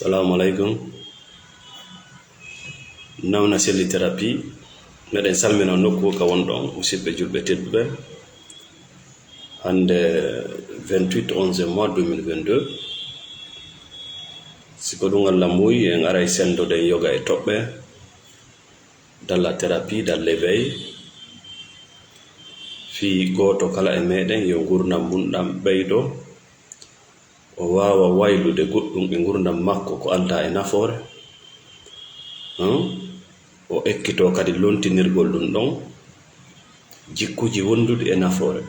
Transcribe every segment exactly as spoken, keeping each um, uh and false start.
Salaamu aleykum. Nawna Selli Thérapie, meɗen salmina nokku ka wonɗon, musidɓe julɓe tedduɓe. Hannde vingt-huit onze mois deux mille vingt-deux, si ko ɗum Allah muuyi, en aray senndoɗen yoga e toɓɓe Dalla Thérapie, Dalla Éveil, fii gooto kala e meɗen yo ngurndan mun ɗan ɓeydo, o waawa waylude goɗɗum e ngurndan makko ko aldaa e nafoore. Hmm? O ekkitoo kadi lontinirgol ɗum ɗon jikkuuji wonduɗi e nafoore.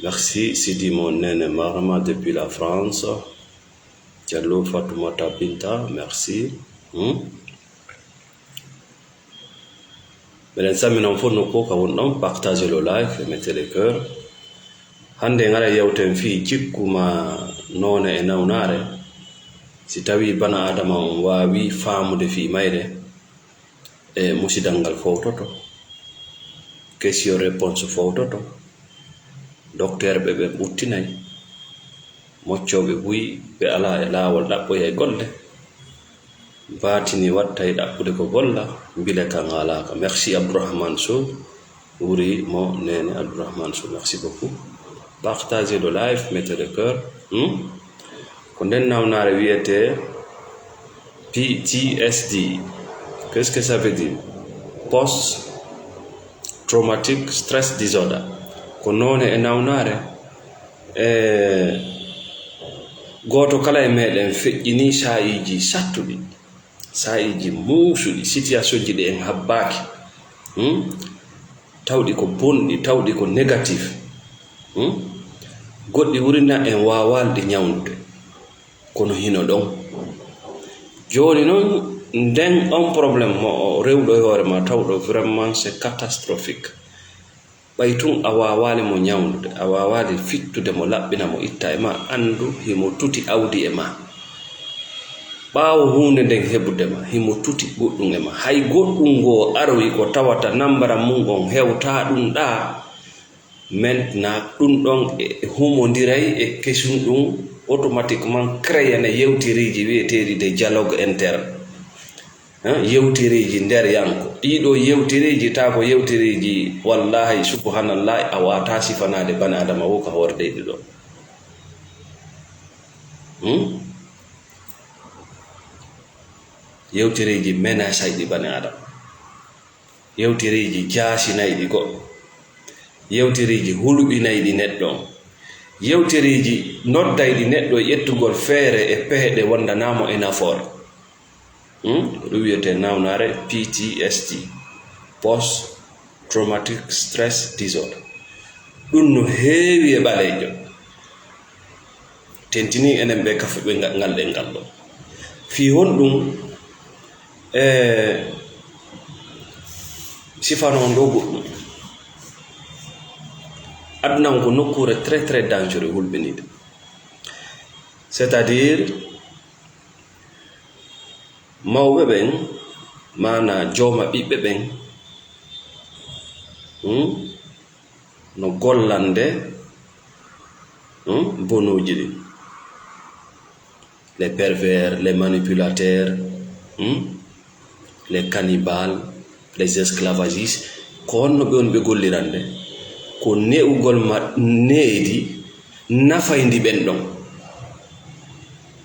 Merci, Sidi mon Nene Marama depuis la France. Diallo Fatoumata Binta, merci. Hmm? Meɗen samina on fof nokku ka won ɗon, partagez le live et mettez les cœurs. Hannde en ara yewten fii jikku ma noone e nawnaare. Si tawi bana Adama on waawi faamude fii mayre, e musidal ngal fowtoto, question réponse fowtoto, docteur ɓe ɓe ɓuttinay, moccooɓe buy ɓe alaa e laawol ɗaɓɓoya e golle, baatini wattay ɗaɓɓude ko golla, mbile ka ngaalaaka. Merci Abdourahmane Sow. Wuri mo Nene Abdourahmane Sow, merci beaucoup. Partagez le live, mettez le cœur. Hmm? Ko nden nawnaare wiyetee P T S D. Qu'est-ce que ça veut dire? Post traumatic stress disorder. Ko noone e nawnaare, e gooto kala e meɗen feƴƴini saa'iiji sattuɗi. Saa'iiji muusuɗi, sitiyaasonji ɗi en habbaaki, hmm? Tawɗi ko bonɗi, tawɗi ko négatif, hmm? Goɗɗi wurina en waawaali ɗi ñawndude, kono hino ɗon. Jooni non, nden on problème mo o rewɗo e hoore ma, tawɗo vraiment c'est catastrophique. Ɓay tun a waawaali mo ñawndude, a waawaali fittude mo, laɓɓina mo, itta e ma, anndu himo tuti awdi e ma. Ɓaawo huunde nden heɓude ma, himo tuti goɗɗum e ma. Hay goɗɗum ngoo aroyi ko tawata nambara mun on hewtaa ɗum ɗaa, maintenant ɗum ɗon e humondiray e kesum ɗum, automatiquement créana yewtereeji wi'eteeɗi de dialogue interne. Hein, yewtereeji nder yanko. Ɗii ɗoo yewtereeji, taa ko yewtereeji, wallaahi, subhanallahi, a waataa sifanaade bani Adama wo ka hoore ɗii ɗoo. Hmm? Yewtereeji menasayɗi bani Adama. Yewtereeji jaasinayɗi goɗɗo. Yewtereeji huluɓinayɗi neɗɗo on. Yewtereeji noddayɗi neɗɗo e ƴettugol feere e pehe ɗe wondanaa mo e nafoore. Hmm? Ko ɗum wiyetee nawnaare P T S D, Post Traumatic Stress Disorder. Ɗum no heewi e ɓaleejo. Tentini enen ɓe kafuɓe nga-, ngal ɗen ngal ɗo. Fii honɗum, e, sifano on ɗo goɗɗum? Aduna on ko nokkuure très, très dangereux, hulɓiniiɗe. C'est-à-dire, mawɓe ɓen, maanaa jooma ɓiɓɓe ɓen, hmm, no gollande, hmm, bonuuji ɗin. Les pervers, les manipulateurs, hmm, les cannibales, les esclavagistes, ko honno ɓe woni ɓe gollirande? Ko ne'ugol ma needi nafayndi ɓen ɗon.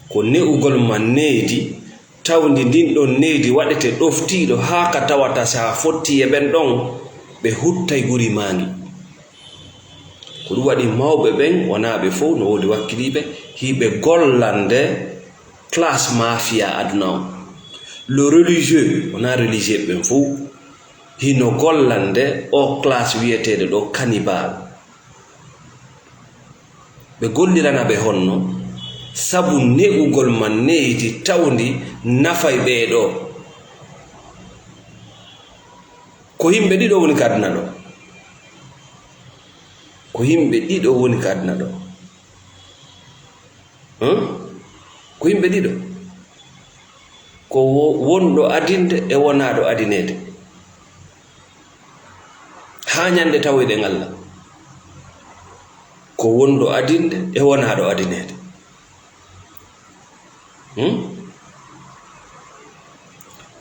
Ko ne'ugol ma needi tawndi ndin ɗon needi waɗete ɗoftiiɗo haa ka tawata si a fotti e ɓen ɗon, ɓe huttay guri maa ngi. Ko ɗum waɗi mawɓe ɓen, wonaa ɓe fow, no woodi wakkiliiɓe, hiɓe gollande classe mafia aduna on. Le religieux, wonaa religieux ɓen fow, hino gollande o classe wiyeteeɗo ɗo cannibale. Ɓe gollirana ɓe honno? Sabu ne'ugol ma needi tawndi nafay ɓee ɗoo. Ko yimɓe ɗiɗo woni ka aduna ɗo. Ko yimɓe ɗiɗo woni ka aduna ɗo. Hum? Ko yimɓe ɗiɗo. Ko wo-, wonɗo adinde e wonaaɗo adineede. Haa ñande tawoyɗen Allah. Ko wonɗo adinde e wonaaɗo adineede. Hmm?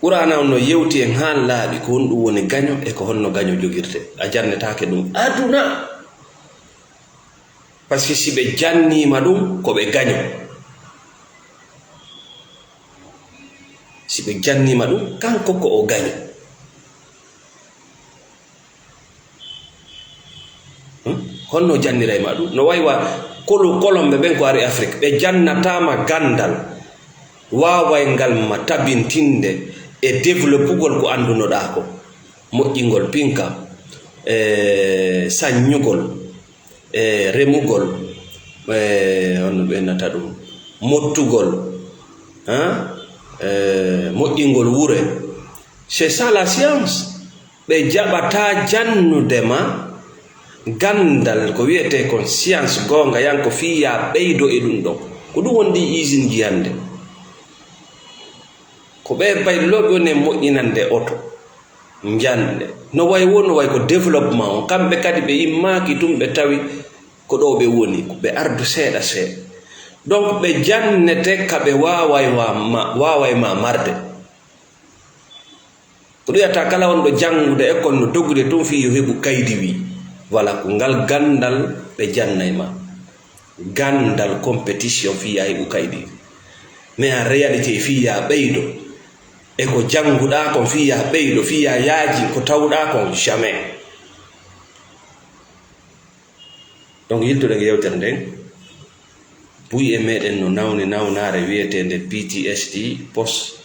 Qur'aana on no yewti en haa laaɓi ko honɗum woni gaño e ko honno gaño jogirte. A jannetaake ɗum aduna. Parce que si ɓe janniima ɗum, ko ɓe gaño. Si ɓe janniima ɗum, kanko ko o gaño. Hmm? Honno janniray ma ɗum? No wayi wa kolo-, kolomɓe ɓen ko ari Afrik. Ɓe jannataama ganndal, waawayngal ma tabintinde e développugol ko anndunoɗaa ko. Moƴƴingol pinka, e saññugol, e remugol, e honno ɓe innata ɗum? Mottugol, hein? E moƴƴingol wure. C'est ça la science. Ɓe jaɓataa jannude ma ganndal ko wiyetee kon science goonga yan ko fii yaa ɓeydo e ɗum ɗon. Ko ɗum woni ɗi usine ji hannde. Ko ɓe baylooɓe woni e moƴƴinande oto, njannde. No way wo, no way ko développement on. Kamɓe kadi ɓe immaaki tun ɓe tawi ko ɗo ɓe woni, ko ɓe ardu seeɗa seeɗa. Donc ɓe jannete ka ɓe waaway wa ma, waaway ma marde. Ko ɗum wiyata kala wonɗo janngude école no doggude tun fii yo heɓu kaydi wi. Voilà, ko ngal ganndal ɓe jannay ma. Ganndal compétition fii yaa heɓu kaydi. Mais en réalité fii yaa ɓeydo. E ko jannguɗaa kon fii yaa ɓeydo, fii yaa yaaji ko tawɗaa kon jamais. Donc, yiltuɗen e yewtere nden, buy e meɗen no nawni nawnaare wiyeteende P T S D, Post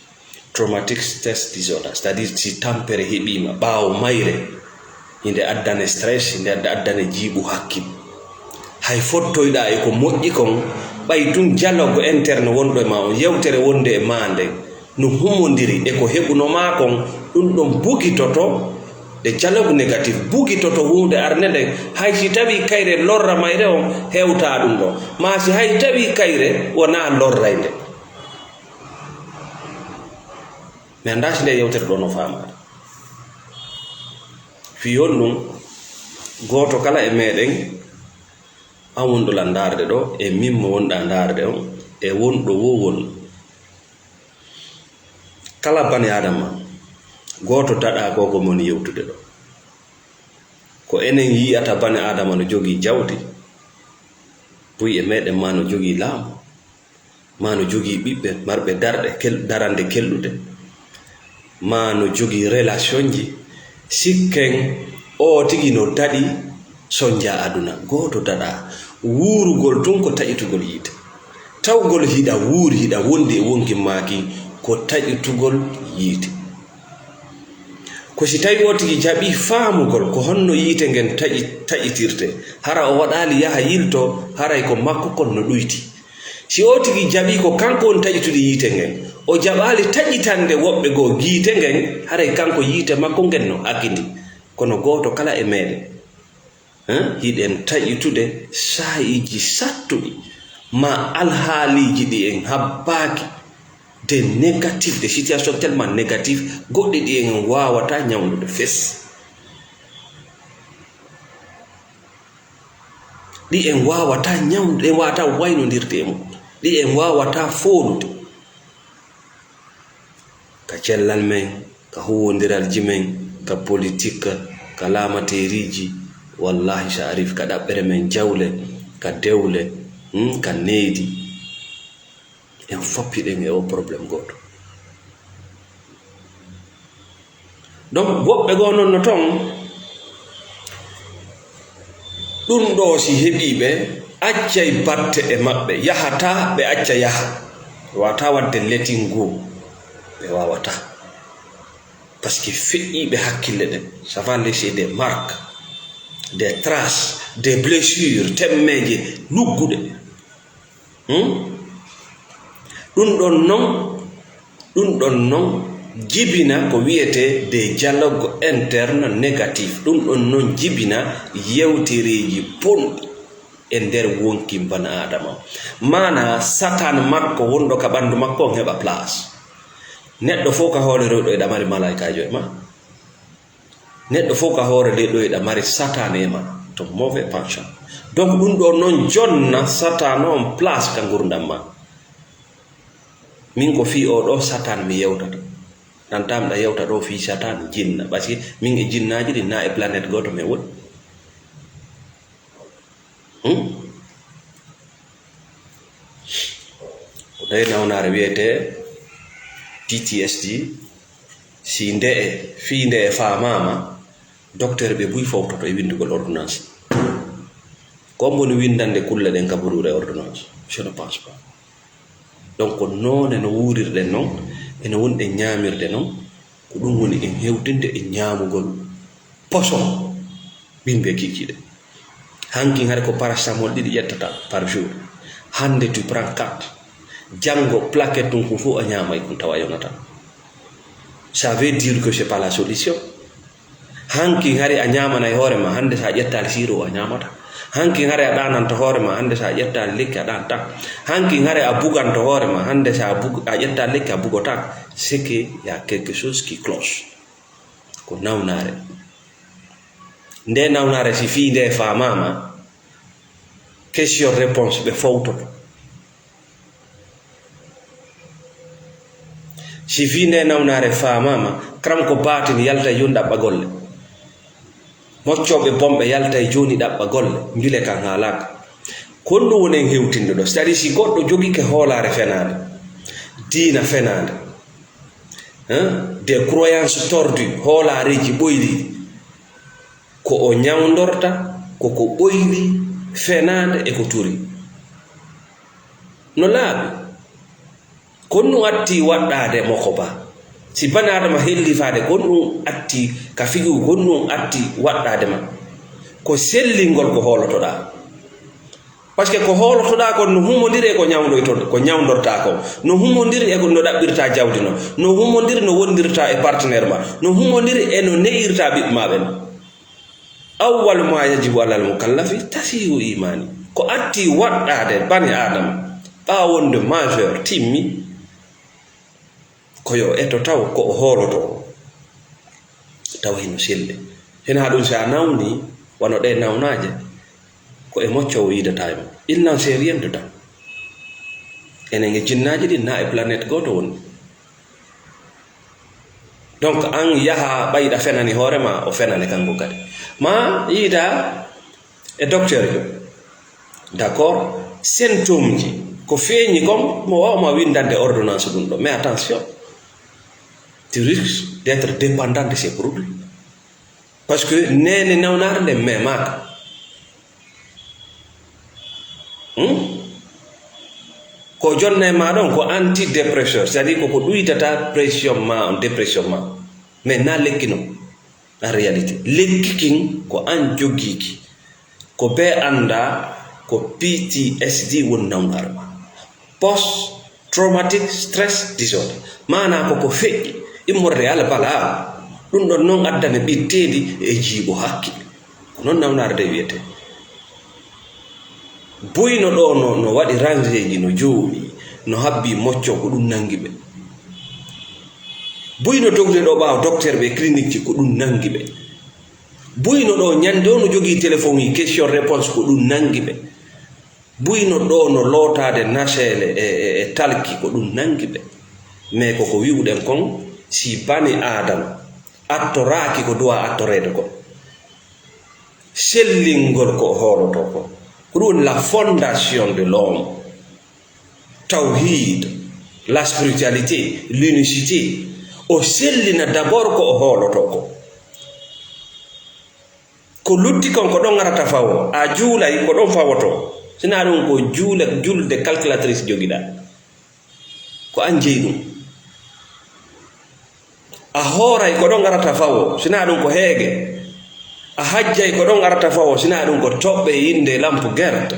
Traumatic Stress Disorder, c'est-à-dire si tampere heɓiima ɓaawo mayre, hinde addane stress, hinde adda-, addane jiiɓu hakkil. Hay fottoyɗaa e ko moƴƴi kon, ɓay tun dialogue interne wonɗo e ma on, yewtere wonde e ma nden, no humondiri e ko heɓuno maa kon, ɗum ɗon bugitoto, ɗe dialogue négatif bugitoto huunde arnde nden. Hay si tawii kayre lorra mayre on, hewtaa ɗum ɗon. Maa si hay tawii kayre wonaa lorraynde. Mi anndaa si nde yewtere ɗo no faamaade. Fii honɗum? Gooto kala e meɗen, an wonɗo lan ndaarde ɗo, e min mo wonɗaa ndaarde on, e wonɗo wo won. Kala bani Aadama, gooto daɗaa ko ko moni yewtude ɗo. Ko enen yi'ata bani Aadama no jogii jawdi, buy e meɗen maa no jogii laamu, maa no jogii ɓiɓɓe marɓe darɗe kel-, darande kelɗude, maa no jogii relationji, sikken oo tigi no daɗi sonja aduna. Gooto daɗaa. Wuurugol tun ko taƴitugol yiite. Tawgol hiɗa wuuri, hiɗa wondi e wonki maaki, ko taƴitugol yiite. Ko si tawi oo tigi jaɓii faamugol ko honno yiite ngen taƴi-, taƴitirte, hara o waɗaali yaha yilto, haray ko makko kon no ɗuyti. Si oo tigi jaɓii ko kanko woni taƴitude yiite ngen, o jaɓaali taƴitande woɓɓe goo yiite ngen, haray kanko yiite makko ngen no hakindi. Kono gooto kala e meɗen, hein, hiɗen taƴitude saa'iiji sattuɗi, maa alhaaliiji ɗi en habbaaki, des négatifs, des situations tellement négatives, goɗɗi ɗi en waawataa ñawndude fes. Ɗi en waawataa ñawndude, en waawataa waynondirde e mum. Ɗi en waawataa foolude. Ka cellal men, ka huuwondiralji men, ka politik, ka laamateeriiji, wallaahi, so a riifi ka ɗaɓɓere men jawle, ka dewle, hmm, ka nehdi, en fof hiɗen e oo problème gooto. Donc, woɓɓe goo noon no ton, ɗum ɗoo si heɓii ɓe, accay batte e maɓɓe, yahataa, ɓe acca yaha. Ɓe waawataa waɗde letting go, ɓe waawataa. Parce que feƴƴiiɓe hakkille ɗen, ça va laisser des marques, des traces, des blessures, temmeeje lugguɗe. Hmm? Ɗum ɗon non, ɗum ɗon non jibina ko wiyetee des dialogues internes négatifs. Ɗum ɗon non jibina yewtereeji bonɗi e nder wonki bana Aadama. Maanaa Satan makko wonɗo ka ɓanndu makko on heɓa place. Neɗɗo fof ka hoore rewɗo e ɗamari malaa'ikaajo e ma. Neɗɗo fof ka hoore leyɗo hiɗa mari Satan e ma, ton mauvais penchant. Donc, ɗum ɗoo noon jonna Satan on place ka ngurdam ma. Min ko fii oo ɗoo Satan mi yewtata. Tantam ɗa yewta ɗoo fii Satan, jinna. Parce que min e jinnaaji ɗin na e planète gooto men woni. Hmm? Ko ɗee nawnaare wiyetee P T S D. Si nde e, fii nde e faamaama, docteur ɓe buy fowtoto e winndugol ordonnance. Ko on woni winndande kulle ɗen ka buruure ordonnance? Je ne pense pas. Donc, ko noone no wuurirɗen non, ene woni ɗen ñaamirde non, ko ɗum woni en hewtinde e ñaamugol poson ɓiɓɓe kiikiiɗe. Hankin hari ko paracétamol ɗiɗi ƴettata par jour. Hannde tu prends quatre. Janngo plaquette ɗum ko fof a ñaamay ɗum tawa a yonataa. Ça veut dire que c'est pas la solution. Hankin hari a ñaamanay hoore ma, hannde so a ƴettaali sirop a ñaamata. Hankin hari a ɗaananta hoore ma, hannde so a ƴettaali lekki a ɗaanata. Hankin hari a buganto hoore ma, hannde so a bug-, a ƴettaali lekki a bugota. C'est que y a quelque chose qui cloche. Ko nawnaare. Nde nawnaare si fii nde faamaama, question réponse ɓe fowtoto. Si fii nde nawnaare faamaama, kram ko baatin yalta e jooni ɗaɓɓa golle. Moccooɓe bomɓe yalta e jooni ɗaɓɓa golle, mbile kan haalaaka. Ko ɗum woni en hewtinde ɗo. C'est-à-dire si goɗɗo jogike hoolaare fenaande, diina fenaande, hein, des croyances tordues, hoolaareeji ɓoyliiɗi, ko o ñawndorta, ko ko ɓoyli, fenaande e ko turi. No laaɓi. Ko ɗum atti waɗɗaade mo ko ba. Si bani Aadama hellifaade, ko ɗum atti ka fiyu, ko ɗum atti waɗɗaade ma. Ko sellingol ko hoolotoɗaa. Parce que ko hoolotoɗaa kon no humondiri e ko ñawndoyto-, ko ñawndortaa kon. No humondiri e ko no ɗaɓɓirtaa jawdi non. No humondiri no wondirtaa e partenaire ma. No humondiri e no ne'irtaa ɓiɓɓe ma ɓen. Awwalu ma yajibu alal mukallafi tasihu imani. Ko atti waɗɗaade bani Aadama, ɓaawo wonde majeur timmi, ko yo eto taw ko o hooloto, tawa hino selli. Hinaa ɗum, si a nawni, wano ɗee nawnaaje, ko e moccoowo yiidata e mo. Il n'en sait rien dedans. Enen e jinnaaji ɗin, na e planète gooto woni. Donc, an yaha ɓayɗa fenani hoore ma, o fenane kanko kadi. Ma yiida e docteur jo. D'accord? Symptôme ji, ko feeñi kon, mo waawma windande ordonnance ɗum ɗo. Mais attention, tu risques d'être dépendant de ces produits. Parce que neene nawnaare nde memaaka. Hmm? Ko jonna e ma ɗon, ko antidépresseur, c'est-à-dire ko ko ɗuydata pression ma on, dépression ma. Mais na lekki non, en réalité. Lekki kin ko an jogiki. Ko be annda ko P T S D woni nawnaare ma. Post traumatic stress disorder. Maanaa ko ko feƴƴi, immorde albalaa. Ɗum ɗon non addana ɓitteeli e jiiɓo hakkil. Ko non nawnaare nde wiyetee. Buyno ɗo no, no waɗi rangeeji, no jooɗi, no habbi mocco, ko ɗum nangi ɓe. Buyno dogde ɗo ɓaawo docteur ɓe, clinique ji, ko ɗum nangi ɓe. Buyno ɗo ñande o no jogii téléphone yi, question réponse, ko ɗum nangi ɓe. Buyno ɗo no lootaade naseele e, e, e talki, ko ɗum nangi ɓe. Mais ko ko wi'uɗen kon, si bani Aadama attoraaki ko duwa attoreede kon, sellingol ko o hoolotoo kon, ko ɗum woni la fondation de l'homme. Tawhid, la spiritualité, l'unicité. O sellina d'abord ko o hoolotoo kon. Ko lutti kon, ko ɗon arata fawo. A juulay, ko ɗon fawoto. Sinaa ɗum ko juula-, julde calculatrice jogiɗaa. Ko an jeyi ɗum. A hooray, ko ɗon arata fawo. Sinaa ɗum ko heege. A hajjay, ko ɗon arata fawo. Sinaa ɗum ko toɓɓe e innde lampu gerte.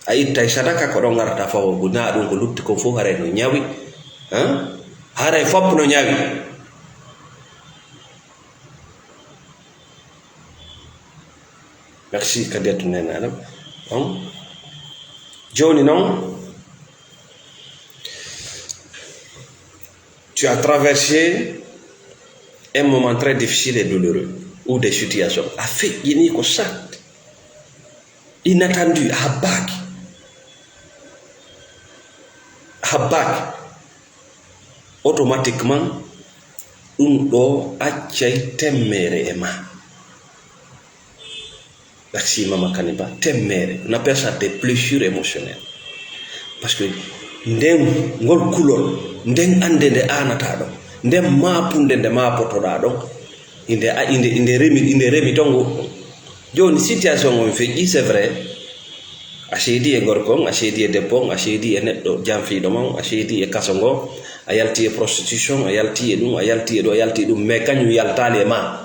A ittay sadaka, ko ɗon arata fawo. Ko naa ɗum ko lutti kon fof haray no ñawi. Hein? Haray fof no ñawi. Merci, Kadiatou Nene Adam. Bon. Jooni non, tu as traversé un moment très difficile et douloureux, ou des situations. A feƴƴini ko sat. Inattendu, a habbaaki. A habbaaki. Automatiquement, ɗum ɗo accay temmeere e ma. Merci, Mama Kaniba. Temmeere. On appelle ça des blessures émotionnelles. Parce que nden ngol kulol, nden annde nde aanata ɗon, nden maapunde nde maapotoɗaa ɗon, inde, a-, inde, inde remi, inde remi ton goɗɗum. Jooni situation on feƴƴi, c'est vrai. A seedi e gorko on, a seedi e debbo on, a seedi e neɗɗo janfiiɗo ma on, a seedi e kaso ngo, a yalti e prostitution, a yalti e ɗum, a yalti e ɗum, a yalti e ɗum, mais kañum yaltaali e ma.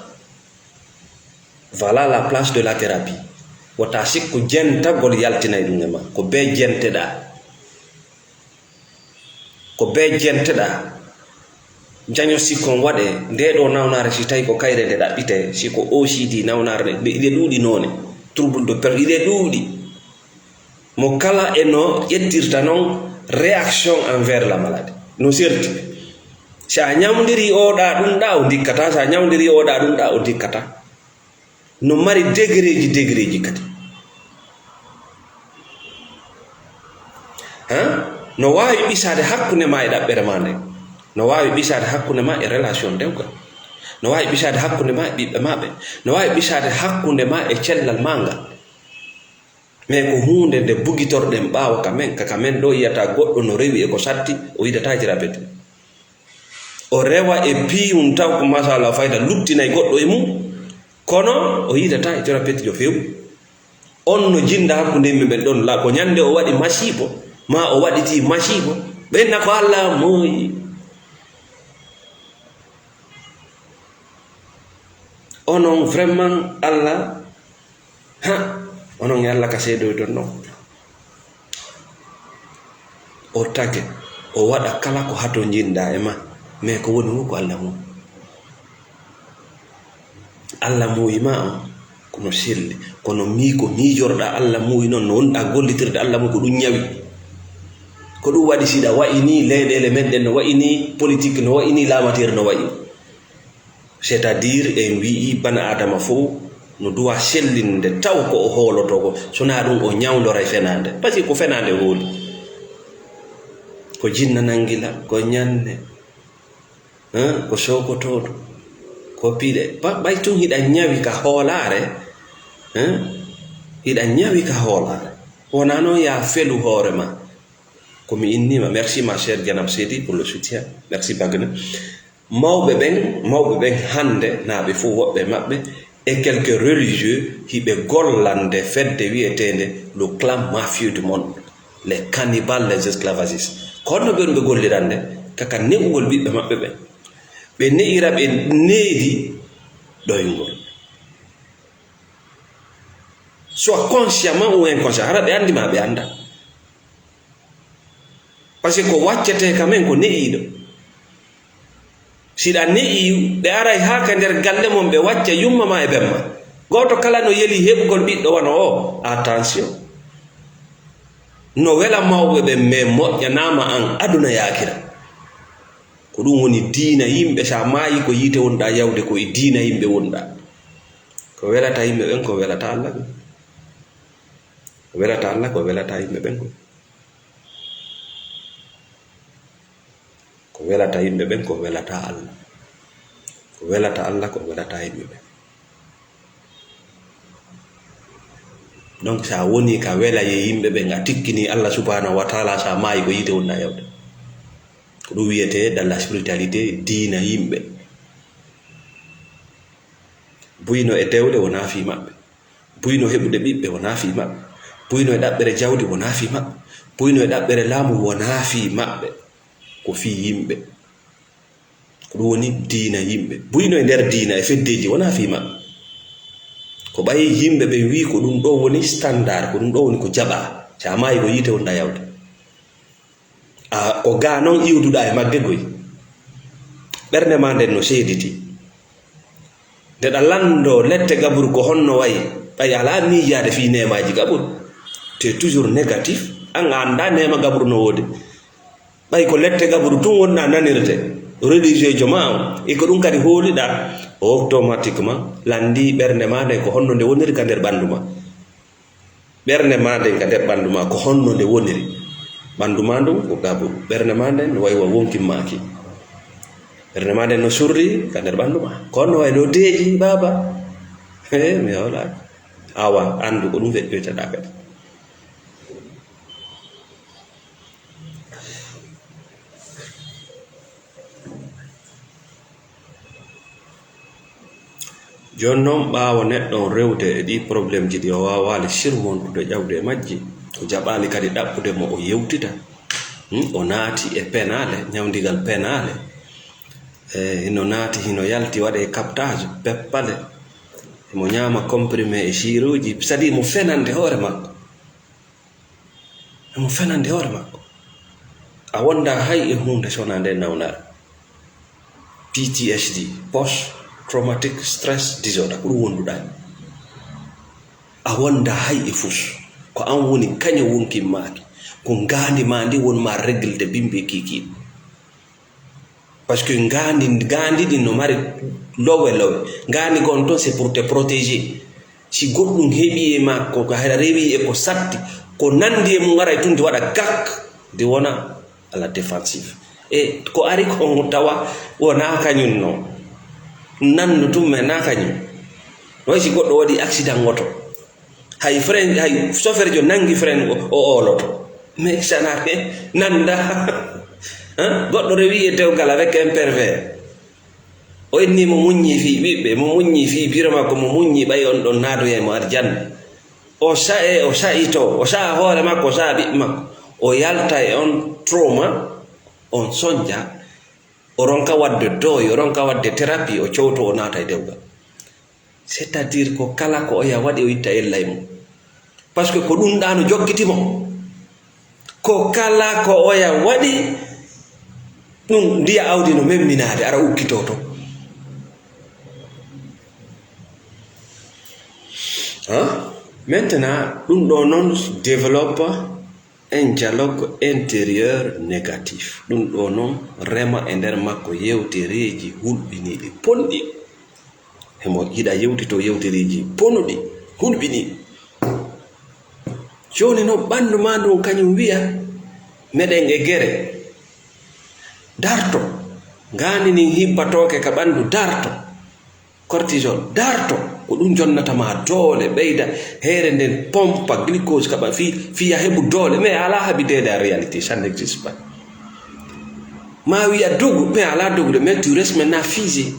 Voilà la place de la thérapie. Wota sikku jentagol yaltinay ɗum e ma. Ko bee jenteɗaa. Ko bee jenteɗaa. Diagnostic on waɗee. Ndee ɗoo nawnaare, si tawi ko kayre nde ɗaɓɓitee, si ko O C D nawnaare nde, ɓe, iɗe ɗuuɗi noone. Trouble de per-, iɗe ɗuuɗi. Mo kala e no ƴettirta non réaction envers la maladie. No serti. Si a ñawndiri oɗa ɗum ɗa, o ndikkata. Si a ñawndiri oɗa ɗum ɗa, o ndikkata. No mari degré ji, degré ji kadi. Han? No waawi ɓisaade hakkunde ma e ɗaɓɓere ma nden. No waawi ɓisaade hakkunde ma e relation dewgal. No waawi ɓisaade hakkunde ma e ɓiɓɓe ma ɓen. No waawi ɓisaade hakkunde ma e cellal ma ngal. Mais ko huunde nde bugitorɗen ɓaawo ka men, ka, ka men ɗo yiyata goɗɗo no rewi e ko satti, o yiɗata jirabete. O rewa e piiyum taw ko masala fayda luttinay goɗɗo e mum, kono o yiɗata e terapeutejo few. On no jinda hakkunde yimɓe ɓen ɗon la, ko ñande o waɗi masiibo, ma o waɗiti masiibo, ɓenna ko Allah mooyi. Onon vraiment Allah, ha, onon e Allah ka seedoyton non. O tage, o waɗa kala ko hato jinda e ma, mais ko woni fof ko Allah mum. Allah muuyi ma on, kono selli, kono mii ko miijorɗa Allah muuyi non, no wonɗa gollitirde Allah mum, ko ɗum ñawi. Ko ɗum waɗi siɗa wayi ni leyɗeele men ɗen no wayi ni, politique no wayi ni, laamateeri no wayi ni. C'est-à-dire, en wi'i bana Adama fof no duwa sellinde taw ko o hooloto ko, so na ɗum o ñawndoray fenaande. Parce que ko fenaande hooli. Ko jinna nangila, ko ñanne, hein, ko sookotooɗo, ko piɗe. Ba-, ɓay tun hiɗa ñawi ka hoolaare, hein, hiɗa ñawi ka hoolaare. Wona noon ya felu hoore ma. Ko mi innima. Merci ma chère Janam Seydi pour le soutien. Merci Bagne. Mawɓe ɓen, mawɓe ɓen hannde, naa ɓe fof, woɓɓe maɓɓe, et quelques religieux, hiɓe gollande fedde wi'eteende le clan mafieux du monde, les cannibales, les esclavagistes. Ko honno ɓe woni ɓe gollirande? Kaka ne'ugol ɓiɓɓe maɓɓe ɓen. Ɓe ne'ira ɓe needi ɗoyngol. Soit consciemment ou inconsciemment, hara ɓe anndi ma ɓe annda. Parce que ko waccetee ka men ko ne'iiɗo. Siɗa ne'i, ɓe aray haa ka nder galle mon, ɓe wacca yumma ma e bemma. Gooto kala no yeli heɓugol ɓiɗɗo wano o. Attention. No wela mawɓe ɓen, mais moƴƴanaama an aduna e aakira. Ko ɗum woni diina yimɓe, sa maayi ko yiite wonɗa yawde, ko e diina yimɓe wonɗa. Ko welata yimɓe ɓen, ko welata Allah ɓen. Ko welata Allah, ko welata yimɓe ɓen ko. Ko welata yimɓe ɓen, ko welata Allah. Ko welata Allah, ko welata yimɓe ɓen. Donc, sa woni ka welaye yimɓe ɓen, a tikkini Allah subhanahu wa ta'ala, sa maayi ko yiite wonɗa yawde. Ko ɗum wiyetee dans la spiritualité, diina yimɓe. Buyno e dewle wonaa fii maɓɓe. Buyno heɓude ɓiɓɓe wonaa fii maɓɓe. Buyno e ɗaɓɓere jawdi wonaa fii maɓɓe. Buyno e ɗaɓɓere laamu wonaa fii maɓɓe. Ko fii yimɓe. Ko ɗum woni diina yimɓe. Buyno e nder diina e feddeeji wonaa fii maɓɓe. Ko ɓay yimɓe ɓen wii ko ɗum ɗo woni standard, ko ɗum ɗo woni ko jaɓaa. Sa maayi ko yiite wonɗa yawde. A, ko gaa non iwduɗaa e magge koy. Ɓernde ma nden no seediti. Nde ɗa lanndoo lette gaburu ko honno wayi, ɓay alaa miijaade fii neemaaji gaburu. Tu es toujours négatif, an a anndaa neema gaburu no woodi. Ɓay ko lette gaburu tun wonɗaa nanirde, religieujo ma on, e ko ɗum kadi hooliɗaa, automatiquement lanndii ɓernde ma nden ko honno nde woniri ka nder ɓanndu ma. Ɓernde ma nden ka nder ɓanndu ma, ko honno nde woniri? Ɓanndu ma ndun ko gaburu. Ɓernde ma nden no wayi wa wonkin maaki. Ɓernde ma nden no surri ka nder ɓanndu ma. Kono no wayi no deeƴi, baaba. He, mi hawlaaki. Awa, anndu ko ɗum feƴƴoytaɗaa kadi. Jooni noon, ɓaawo neɗɗo on rewde e ɗii probleemji ɗi o waawaali surmontude, ƴawde e majji, o jaɓaali kadi ɗaɓɓude mo o yewtida. Hmm, o naati e penaale, ñawndigal penaale. E hino naati, hino yalti, waɗee captage, peppale. Himo ñaama comprimé e siiruuji, c'est-à-dire mo fenande hoore makko. Himo fenande hoore makko. A wonda hay e huunde so wonaa nde nawnaare. P T S D, Post Traumatic Stress Disorder, ko ɗum wonduɗaa. A wonda hay e fus. Ko an woni kaño wonkimmaaki. Ko ngaandi ma ndi won ma réglude bimbi e kiikiiɗe. Parce que ngaandi, ngaandi ɗin no mari lowe lowe. Ngaandi gon ton, c'est pour te protéger. Si goɗɗum heɓi e makko, ko hara rewi e ko satti, ko nandi e mum ara e tun, ndi waɗa gak, ndi wona à la défensive. E ko ari ko tawa wona kañum non. Nanno tun, mais na kañum. Way si goɗɗo waɗi accident woto. Hay frein, hay chauffeur jo nangi frein o, o ooloto. Mais sana nanda. Hein? Goɗɗo rewi e dewgal avec un pervers. O inni mo muññi fii ɓiɓɓe, mo muññi fii biro makko, mo muññi ɓay on ɗon naadoya mo arjanna. O sa'e, o sa'ito, o sa'a hoore makko, o sa'a ɓiɓɓe makko. O yalta e on trauma, on sonja, o ronka waɗde dooyi, o ronka waɗde thérapie, o cowto, o naata e dewgal. C'est-à-dire ko kala ko oya waɗi, o itta ella e mum. Parce que ko ɗum ɗa no jokkiti mo. Ko kala ko oya waɗi, ɗum ndiya awdi no memminaade, ara ukkitoo to. Hein? Maintenant, ɗum ɗo noon développe un dialogue intérieur négatif. Ɗum ɗo noon rema e nder makko yewtereeji hulɓiniiɗi, ponɗi. Himo yiɗa yewtito yewtereeji bonuɗi, hulɓiniiɗi. Jooni noon ɓanndu maa ndun kañum wi'a, meɗen e gere. Darto. Ngaandi ndin hibbatooke ka ɓanndu, darto. Cortisol, darto. Ko ɗum jonnata ma doole, ɓeyda heere nden, pompa glucose ka ɓa-, fii, fii a heɓu doole. Mais alaa haɓideede en réalité, ça n'existe pas. Ma wi'a dogu, mais alaa dogude, mais tu restes maintenant figé.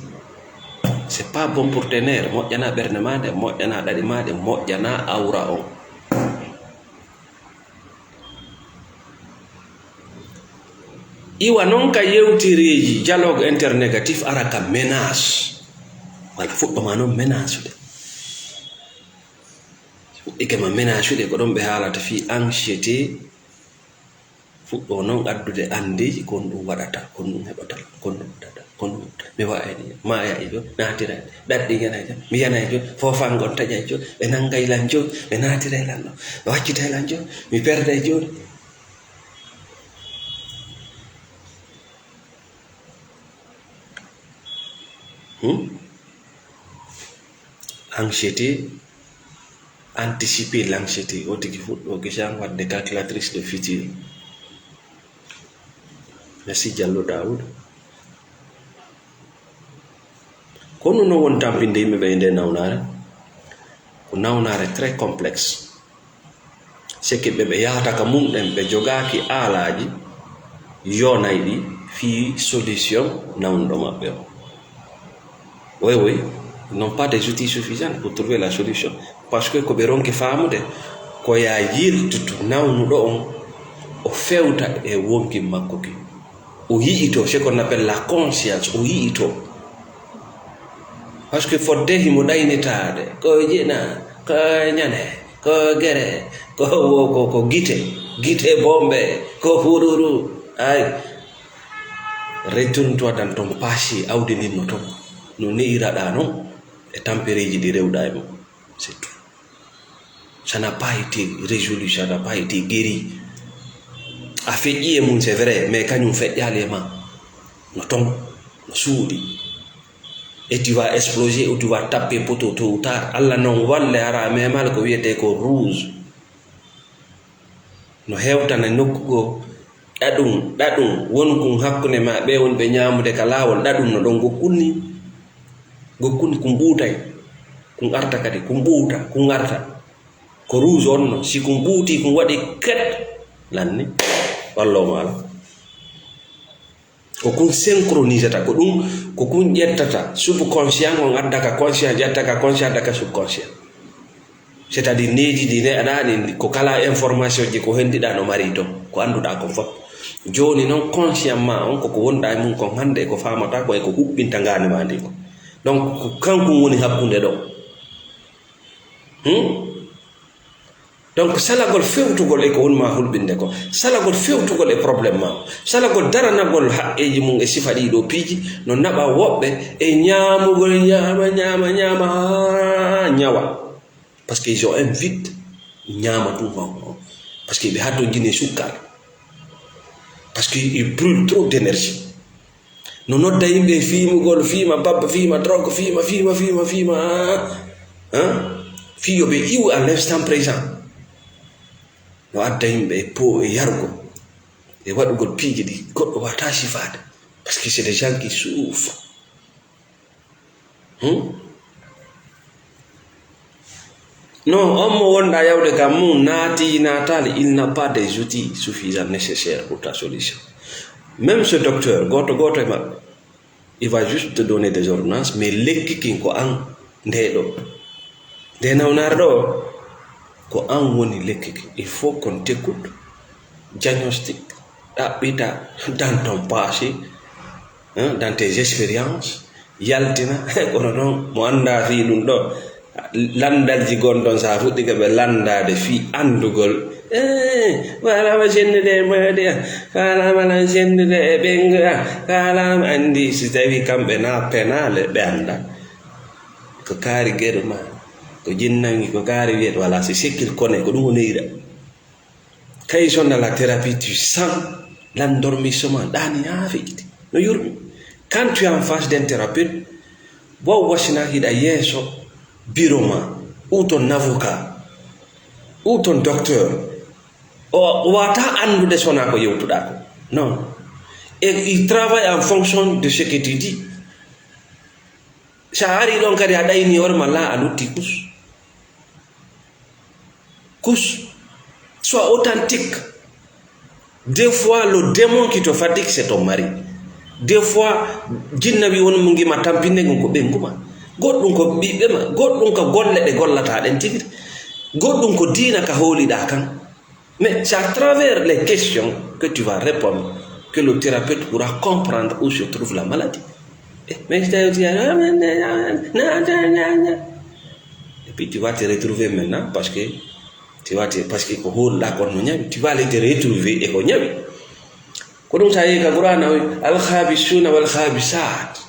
C'est pas bon pour tes nerfs. Moƴƴana ɓernde ma nde, moƴƴana ɗaɗi ma ɗe, moƴƴana awra on. Iwa noon ka yewtereeji dialogue internégatif, ara ka ménage. Wala fuɗɗo ma noon ménage de. Fuɗɗike ma ménage de, ko ɗon ɓe haalata fii anxiété. Fuɗɗo noon addude anndeeji, kon ɗum waɗata, kon ɗum heɓata, kon ɗum waɗata, kon ɗum waɗata. Mi wa'ay ni, maayay jo, naatiray, ɗaɗɗi yanay jo, mi yanay jo, foofangon taƴay jo, ɓe nanngay lan jo, ɓe naatiray lan ɗo, ɓe waccitay lan jo, mi perday jooni. Hmm? Anxiété, anticiper l'anxiété, o tigi fuɗɗo gisan waɗde calculatrice de futur. Merci Diallo Daoud. Kono no won tampinde yimɓe ɓe e nde nawnaare? Ko nawnaare très complexe. Seke ɓe, ɓe yahata ka mum ɗen, ɓe jogaaki aalaaji yoonayɗi fii solution nawnuɗo maɓɓe on. Oui, oui, ils n'ont pas des outils suffisants pour trouver la solution. Parce que ko ɓe ronki faamude, ko yaa yiltutu nawnuɗo on, o fewta e wonki makko ki. O yi'ito, c'est qu'on appelle la conscience, o yi'ito. Parce que fodde himo ɗaynitaade, ko jina, ko ñane, ko gere, ko, ko, ko, ko gite, gite bombe, ko hururu. Ay. Retourne-toi dans ton passé, awdi ndin no ton. No ne'iraɗaa non e tampereeji ɗi rewɗaa e mum. C'est tout. Ça n'a pas été résolu, ça n'a pas été guéri. A feƴƴi e mum, c'est vrai, mais kañum feƴƴaali e ma. No ton, no suuɗi. Et tu vas exploser ou tu vas taper poteau tôt ou tard. Allah non walle, hara a meemaali ko wiyetee ko rouge. No hewtana nokku goo, Ɗaɗum, ɗaɗum, wonkun hakkunde ma ɓe woni ɓe ñaamude ka laawol, ɗaɗum no ɗon gokkun ni. Gokkun ni kun ɓuutay. Kun arta kadi, kun ɓuuta, kun arta. Ko rouge on no, si kun ɓuuti, kun waɗi ket, lanni, wallo maala. Ko kun synchronisata, ko ɗum, ko kun ƴettata, subconscient on adda ka conscient, ƴetta ka conscient, adda ka subconscient. C'est-à-dire, needi ndi ne aɗa andi ko kala information ji ko hendiɗa no mari ton, ko annduɗa kon fof. Jooni noon, conscient ma on, koko wonɗa e mum kon hannde, e ko faamata ko, e ko huɓɓinta ngaandi ma ndi ko. Donc, ko kankun woni hakkunde ɗo. Hmm? Donc, salagol fewtugol e ko woni ma hulɓinde ko, salagol fewtugol e problème ma, salagol daranagol haqqeeji mum e sifa ɗii ɗoo piiji, no naɓa woɓɓe e ñaamugol, ñaama, ñaama, ñaama, haa ñawa. Parce que ils ont un vide, ñaama ɗum, parce que ɓe hatto jine sukkar. Parce que il brûle trop d'énergie. No nodda yimɓe e fiimugol, fiima babba, fiima drogue, fiima, fiima, fiima, fiima, ah, ah. Fii yo ɓe iwu à l'instant présent. No adda yimɓe e po, e yarugol, e waɗugol piiji ɗi goɗɗo wata sifaade. Parce que c'est des gens qui souffrent. Hmm? Non, on mo wonɗa yawde kam mum naati, naataali, il n'a pas des outils suffisants nécessaires pour ta solution. Même ce docteur, gooto gooto e maɓɓe, il va juste te donner des ordonnances, mais lekki kin ko an nde ɗo. Nde nawnaare ɗo, ko an woni lekki kin. Il faut qu'on t'écoute, diagnostic, ɗaɓɓita dans ton passé, hein, dans tes expériences, yaltina, kono noon mo annda fii ɗum ɗo, lanndalji gon ɗon, so a fuɗɗike ɓe lanndaade fii anndugol, eh, faalaama senndude e moodi am, faalaama lan senndude e ɓeyngu am, faalaama anndi si tawii kamɓe na penaale ɓe annda. Ko kaari geɗo ma, ko jinnangi, ko kaari wiyete, voilà, c'est ce qu'il connaît, ko ɗum o neyra. Quand ils sont dans la thérapie, tu sens l'endormissement, ɗaani haa feƴƴiti. No yurmi. Quand tu es en face d'un thérapeute, bon, wasina hiɗa yeeso bureau ma, ou ton avocat, ou ton docteur, o, o wata anndude sona ko yewtuɗa ko. Non. Et il travaille en fonction de ce que tu dis. Sa ari ɗon kadi a ɗayni hoore ma, la a lutti kus. Kus. Sois authentique. Des fois, le démon qui te fatigue, c'est ton mari. Des fois, jinna wi won mo ngima tampinde ngon ko ɓengu ma. Goɗɗum ko ɓiɓɓe ma. Goɗɗum ko golle ɗe gollata ɗen tigi. Goɗɗum ko diina ka hooliɗa kan. Mais c'est à travers les questions que tu vas répondre que le thérapeute pourra comprendre où se trouve la maladie. Eh, mais si tawi tu dis, ah, mais, mais, ah, na, na, na, na. Et puis tu vas te retrouver maintenant parce que tu vas te, parce que ko hoolɗa kon no ñawi, tu vas aller te retrouver e ko ñawi. Ko ɗum sa yehi ka Qur'ana o wi, al khabisuna wal khabisat.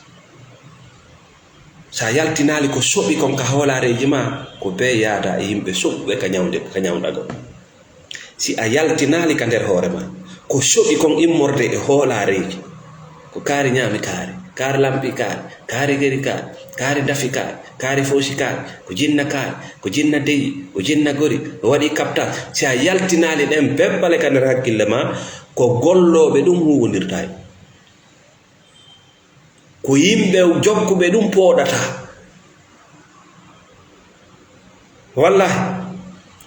Sa yaltinaali ko soɓi kon ka hoolareeji ma, ko bee yaada e yimɓe soɓuɓe ka ñawnde, ka ñawndagol. Si a yaltinaali ka nder hoore ma, ko soɓi kon immorde e hoolareeji, ko kaari ñaami kaari, kaari lampi kaari, kaari geri kaari, kaari dafi kaari, kaari foosi kaari, ko jinna kaari, ko jinna deyi, ko jinna gori, o waɗi kaptal. Si a yaltinaali ɗen pebbale ka nder hakkille ma, ko gollooɓe ɗum huuwondirtaay. Ko yimɓe jokkuɓe ɗum pooɗata. Wallahi,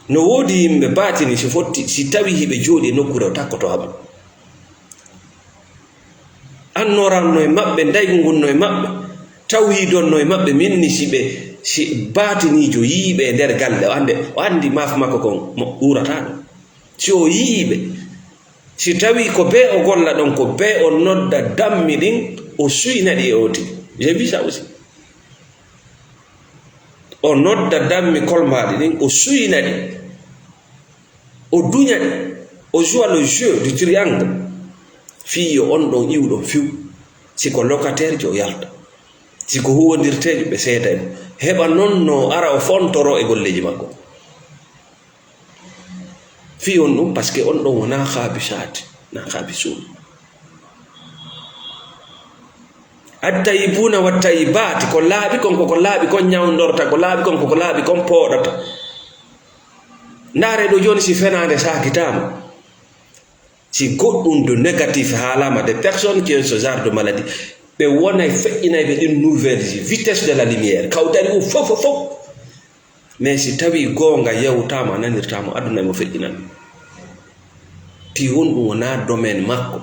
no woodi yimɓe baatini si fotti, si tawi hiɓe jooɗi e nokkuure o takkoto haɓa. Annoran no e maɓɓe, ndaygu ngun no e maɓɓe, tawhiidon no e maɓɓe, min ni si ɓe, si baatiniijo yiiɓe e nder galle, o annde, o anndi maafu makko kon mo uurata ɗum. Si o yiiɓe, Si tawi ko bee o golla ɗon, ko bee o nodda dammi ɗin, o suyna ɗi e o tigi. J'ai vu ça aussi. O nodda dammi kolmaaɗi ɗin, o suyna ɗi. O duña ɗi. O joue le jeu du triangle. Fii yo on ɗon iwɗon few. Si ko locataire jo, o yalta. Si ko huwondirteejo, ɓe seeda e mo. Heɓa non no ara o fontoro e golleeji makko. Fii on ɗum, parce que on ɗon wonaa khabisaat, na khabisuun. At-tayyibuna wat-tayyibaat, ko laaɓi kon, ko ko laaɓi kon ñawndorta, ko laaɓi kon, ko ko laaɓi kon pooɗata. Ndaare ɗo jooni, si fenaande saakitaama, Si goɗɗum de négatif haalaama, des personnes qui ont ce genre de maladie, ɓe wonay feƴƴinayɓe ɗin nouvelle ji, vitesse de la lumière, kawtari ɗum fof, fof, fof. Mais si tawii goonga yewtaama, a nanirtaa mo, aduna e mo feƴƴinan. Ti honɗum wonaa domaine makko.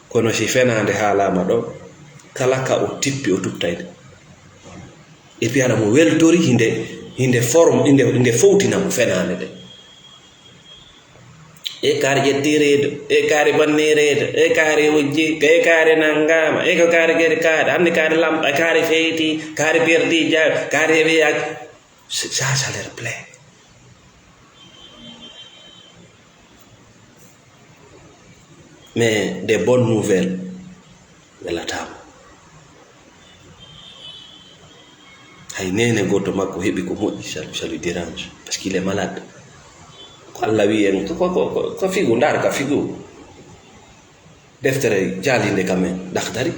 Kono si fenaande haalaama ɗo, kala ka o tippi, o tuttay nde. Et puis aɗa mo weltori hinde, hinde forme, hinde, hinde fowtina mo fenaande nde. E kaari ƴetti reedu, e kaari banni reedu, e kaari wujji, e kaari nangama, e ko kaari geri kaari, anni kaari lamɗa, kaari feyti, kaari perdi jaw, kaari heɓi yak-, ça, ça leur plaît. Mais des bonnes nouvelles, welataama. Hay neene gooto makko heɓi ko moƴƴi, ça, ça lui dérange, parce qu'il est malade. Ko Allah wi'i en, ko, ko, ko, ko, ko figu, ndaar ka figu. Deftere jaalinde kam en, Dakhtari.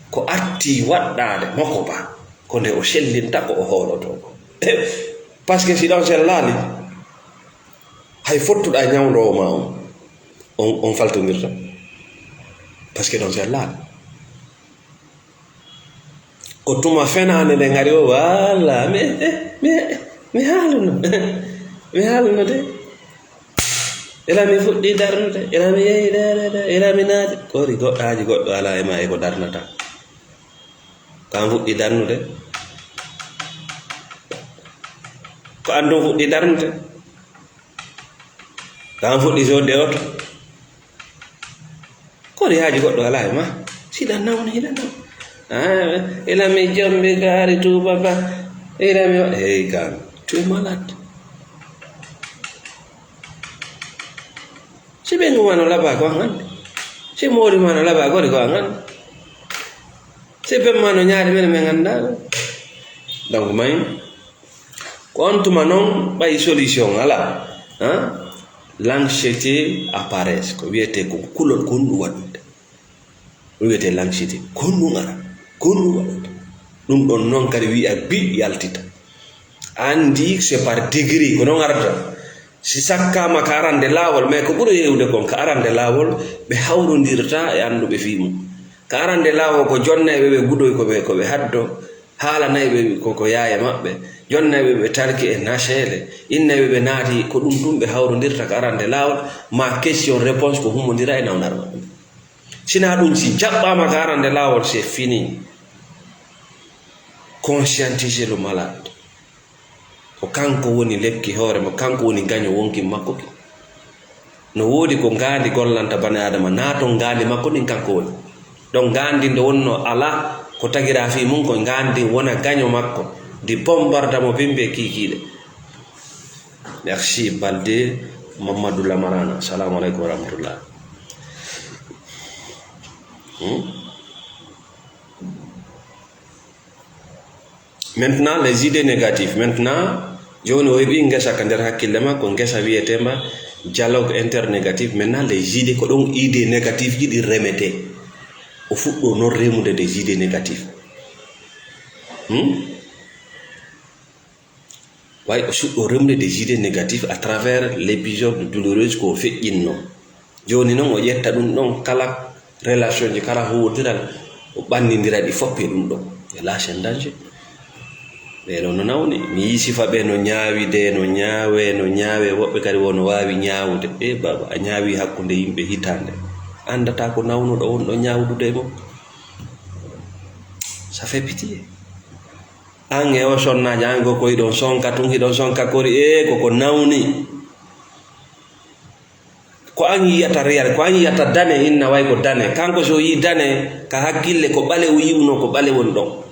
Ko arti waɗɗaade moko ba, ko nde o sellinta ko o hoolotoo ko. Parce que si ɗon sellaali, hay fottuɗaa ñawndoowo ma on, on, on faltondirta. Parce que ɗon sellaali. Ko tuma fenaande nde ngari o, walla, mi, eh, mi, mi haaluno. Mi haaluno de. Ila mi fuɗɗi darnude, ila mi yehi de, de, de, ila mi naati. Kori goɗɗaaji goɗɗo alaa e ma e ko darnata. Ko an fuɗɗi darnude. Ko an ɗum fuɗɗi darnude. Ko an fuɗɗi soodde oto. Kori haaji goɗɗo alaa e ma. Siɗa nawna, hiɗa nawna. Ah, ila mi jombi gaari tuuba ba. Ila mi wa-, hey, kan. Tu es malade. Si ɓe ngumano laba ko an hannde. Si moori ma no laba gori ko an hannde. Si ɓe ma no ñaari men men anndaa. Donc, may, ko on tuma noon, ɓay solution alaa, hein? L'anxiété apparaît, ko wiyetee ko kulol, ko honɗum waɗude? Ɗum wiyetee l'anxiété, ko honɗum ara? Ko honɗum waɗude? Ɗum ɗon noon kadi wi'a bi yaltita. Anndi c'est par degré, ko noon arata. Si sakkaama ka arande laawol, mais ko ɓuri heewde kon, ka arande laawol, ɓe hawrondirta e annduɓe fii mum. Ka arande laawol ko jonnayɓe ɓe gudoy ko ɓe, ko ɓe haddo, haalanayɓe ko, ko yaaya maɓɓe, jonnayɓe ɓe talki e naseele, innayɓe ɓe naati, ko ɗum ɗum ɓe hawrondirta ka arande laawol, ma question réponse ko hummondira e nawnar maɓɓe. Sinaa ɗum, si jaɓɓaama ka arande laawol, c'est fini. Conscientiser le malade. Ko kanko woni lekki hoore mo, kanko woni gaño wonki makko ki. No woodi ko ngaandi gollanta bani Aadama, naa toon ngaandi makko ɗin kanko woni. Ɗon ngaandi nde wonnoo alaa, ko tagiraa fii mum ko ngaandi wona gaño makko, ndi bombarda mo bimbi e kiikiiɗe. Merci Balde Mamadou Lamarana. Salamu aleykum wa rahmatullah. Hmm? Maintenant, les idées négatives. Maintenant, jooni o heɓi ngesa ka nder hakkille makko, ngesa wiyetee mba dialogue internégatif. Maintenant, les idées, ko ɗon idée négative ji ɗi remetee. O fuɗɗo noon remude des idées négatives. Hmm? Way o suɗɗo remude des idées négatives à travers l'épisode douloureuse ko o feƴƴinno. Jooni noon o ƴetta ɗum ɗon kala relation ji, kala huwondiral, o ɓannindira ɗi fof e ɗum ɗon. Et là, c'est un danger. Ɓee ɗoo no nawni. Mi yii sifa ɓe no ñaawi de, no ñaawe, no ñaawe. Woɓɓe kadi wo no waawi ñaawude. E baaba, a ñaawi hakkunde yimɓe hitaande. Anndataa ko nawnuɗo wonɗo ñaawdude e mum. Ça fait pitié. An e o sonnaajo, an ko, ko hiɗon sonka tun, hiɗon sonka kori, e ko ko nawni. Ko an yiyata real, ko an yiyata dane, inna way ko dane. Kanko si o yii dane, ka hakkille ko ɓalewu yi'uno, ko ɓale woni ɗon.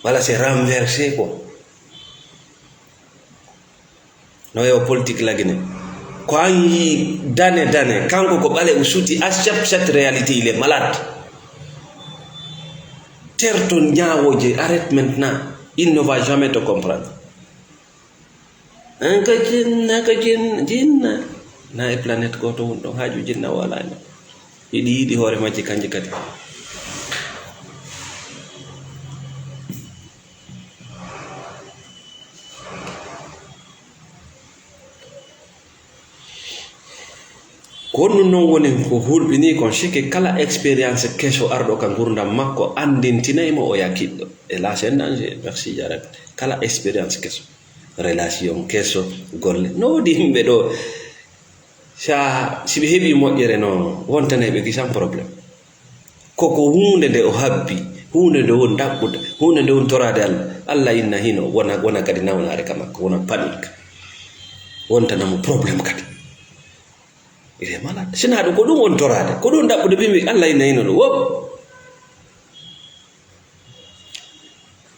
Wala c'est renversé quoi. No e o politique lagine. Ko an yii dane, dane, kanko ko ɓale o suti, accepte cette réalité, il est malade. Terto ñaawooje, arrête maintenant. Il ne va jamais te comprendre. An ka jinna, ka jin-, jinna. Na e planète gooto woni ɗon, haaju jinna wala e ma. Hiɗi yiɗi hoore majji kanji kadi. Ko honɗum noon woni ko hulɓinii kon? Sike kala expérience keso arɗo ka ngurdam makko anndintinay mo o yakiɗɗo. Et là, c'est un danger. Merci, ya Rabbi. Kala expérience keso. Relation keso, golle. No woodi yimɓe ɗo, sa, si ɓe heɓii moƴƴere noon, wontanay ɓe kisan problème. Ko, ko huunde nde o habbi, huunde nde woni ɗaɓɓude, huunde nde woni toraade Allah. Allah inna hino, wona, wona kadi nawnaare ka makko, wona panique. Wontana mo problème kadi. Il est malade. Sinaa ɗum, ko ɗum woni toraade, ko ɗum ɗaɓɓude, ɓe mbi Allah inna hino ɗum. Wop.